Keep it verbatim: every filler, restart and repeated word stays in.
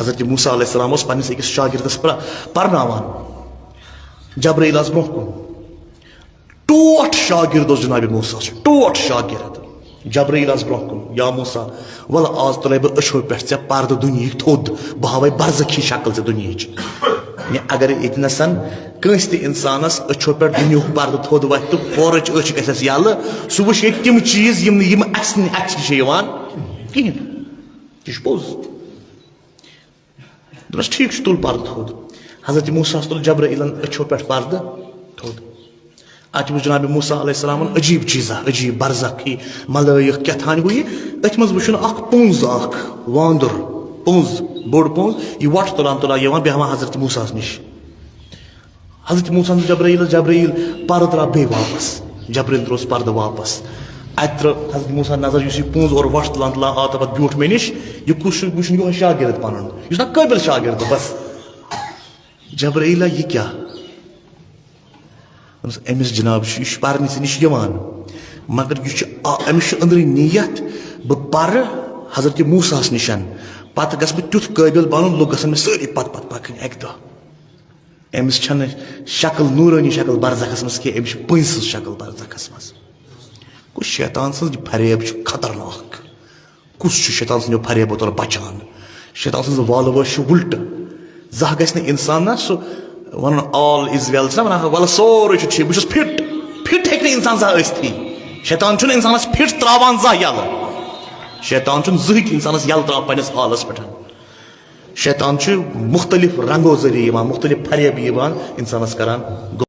حضرت موسیٰ علیہ السلام اوس پننِس أکِس شاگردس پرا-، پرناوان۔ جبرائیل آس برونٛہہ کُن۔ ٹوٹھ شاگرد اوس جناب موسیٰ، ٹوٹھ شاگرد۔ جبرائیل آس برونٛہہ کُن، یا موسیٰ، ولہٕ آز تُلے بہٕ أچھو پٮ۪ٹھ ژےٚ پردٕ دُنیہٕکۍ تھوٚد، بہٕ ہاوے برزخی شکل ژےٚ دُنیہٕچ۔ یعنی اگر ییٚتہِ نسن کٲنٛسہِ تہِ انسانس أچھو پٮ۪ٹھ دُنیہُک پردٕ تھوٚد وتھِ تہٕ فورٕچ أچھ گژھٮ۪س یلہٕ، سُہ وٕچھِ تِم چیٖز یِم نہٕ یِم اسہِ نہٕ اتھِ چھِ یِوان کِہینۍ۔ یہِ چھُ پوٚز۔ دوٚپنَس، "ٹھیٖک چھُ، تُل پردٕ تھوٚد۔" حضرت موسیٰ ہَس تُل جبرائیلن أچھو پٮ۪ٹھ پردٕ تھوٚد۔ اَتہِ وُچھ جناب موسیٰ علیہ السلامن عجیٖب چیٖزا، عجیٖب برزخی ملٲیِکھ کیٛاہ تھانۍ گوٚو یہِ۔ أتھۍ منٛز وُچھُن اکھ پونٛز اکھ، واندُر، پونٛز، بوٚڑ پونٛز، یہِ وۄٹھ تُلان تُلان یِوان بیٚہوان حضرت موسیٰ ہَس نِش۔ حضرت موسیٰ ہن دوٚپ جبرائیل، جبرائیل، پردٕ ترٛاو بیٚیہِ واپس۔ جبرائیل ترٛووس پردٕ واپس۔ اتہِ ترٛٲو حضرت موسیٰ نظر، یُس یہِ پونٛز اورٕ وۄٹھ تُلان تُلان آو تہٕ پتہٕ بیوٗٹھ مےٚ نِش، یہِ کُس چھُ؟ وٕچھُن یِہوٚے شاگرد پنُن، یُس نا قٲبِل شاگرد، بس۔ جبرائیلا، یہِ کیٛاہ؟ دوٚپمَس، أمِس جناب چھُ، یہِ چھُ پرنہِ ژےٚ نِش یِوان، مگر یہِ چھُ آ-، أمِس چھُ أنٛدرٕ نیت، بہٕ پرٕ حضرت موسیٰ ہَس نِش، پتہٕ گژھٕ بہٕ تیُتھ قٲبِل بنُن، لُکھ گژھن مےٚ سٲری پتہٕ پتہٕ پکٕنۍ اکہِ دۄہ۔ أمِس چھَنہٕ شکل، نوٗرٲنی شکل برزخس منٛز کینٛہہ، أمِس چھِ پٔنٛزۍ سٕنٛز شکل برزخس منٛز۔ گوٚو، شیطان سٕنٛز یہِ فریب چھُ خطرناک۔ کُس چھُ شیطان سٕنٛدیو فریبو تورٕ بچان؟ شیطان سٕنٛز والہٕ وٲنٛس چھِ وُلٹہٕ۔ زانٛہہ گژھِ نہٕ انسان نا سُہ ونُن، "All is well"، چھُنہ ونان، "ولہٕ سورُے چھُ ٹھیٖک، بہٕ چھُس فِٹ۔" فِٹ ہیٚکہِ نہٕ انسان زانٛہہ ٲسۍتھٕے۔ شیطان چھُنہٕ انسانس فِٹ ترٛاوان زانٛہہ یَلہٕ۔ شیطان چھُنہٕ زٕہٕے تہِ انسانس یَلہٕ ترٛاوان پننِس حالس پٮ۪ٹھ۔ شیطان چھُ مُختٔلِف رنٛگو ذٔریعہٕ یِوان، مُختٔلِف فریب یِوان اِنسانَس کران۔